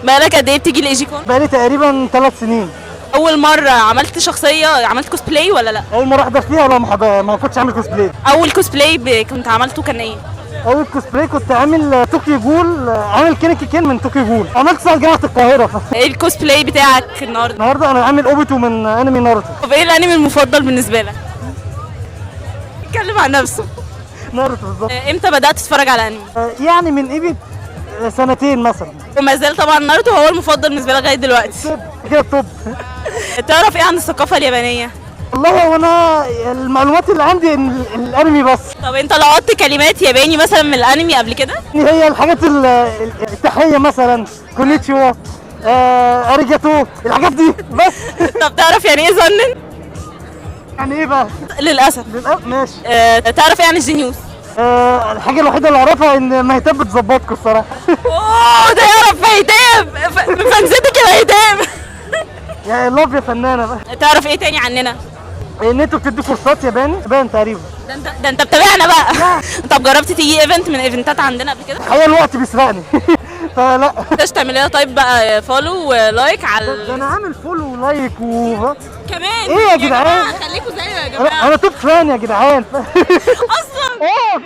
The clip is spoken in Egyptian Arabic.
بقالك قد ايه بتيجي ال AG Con؟ بقالي تقريبا 3 سنين. اول مرة عملت شخصيه، عملت كوسبلاي ولا لا؟ اول مرة احضر فيها، لا، ما كنتش عامل كوسبلاي. اول كوسبلاي كنت عملته كان ايه؟ اول كوسبلاي كنت عامل Tokyo Ghoul، عامل كينيكي كين من Tokyo Ghoul، عملت ساعة جامعه القاهره. ايه الكوسبلاي بتاعك النهارده؟ النهارده انا عامل اوبيتو من انمي ناروتو. طب ايه الانمي المفضل بالنسبة لك؟ اتكلم عن نفسه. ناروتو بالظبط. امتى بدات تتفرج على انمي؟ يعني من ايبي سنتين مثلا. وما زال طبعا ناروتو هو المفضل بالنسبة لك لغاية دلوقتي؟ top كده top. تعرف ايه عن الثقافة اليابانيه؟ والله وانا المعلومات اللي عندي ان الانمي بس. طب انت لقطت كلمات ياباني مثلا من الانمي قبل كده؟ يعني هي الحاجات التحية مثلا، こんにちは، ありがとう، الحاجات دي بس. طب تعرف يعني ايه 残念؟ يعني ايه بقى؟ للاسف. للأسف، ماشي. تعرف ايه عن الجينيوس؟ الحاجة الوحيدة اللي اعرفها ان مهتاب بتظبطكم الصراحه. اوه، ده يعرف مهتاب، فانزتك يا مهتاب. يا love يا فنانة بقى. تعرف ايه تاني عننا؟ ان انتوا بتدوا كورسات ياباني يابان تقريبا. ده انت بتابعنا بقى. طب جربت تيجي event من event ات عندنا قبل كده؟ الحقيقة الوقت بيسرقني، فلا. تقدرش تعمل لنا طيب بقى follow و like على ده انا عامل follow و like و كمان. إيه يا جدعان؟ جماعة، خليكوا زي يا جماعه. انا top fan يا جدعان. اصلا. اه.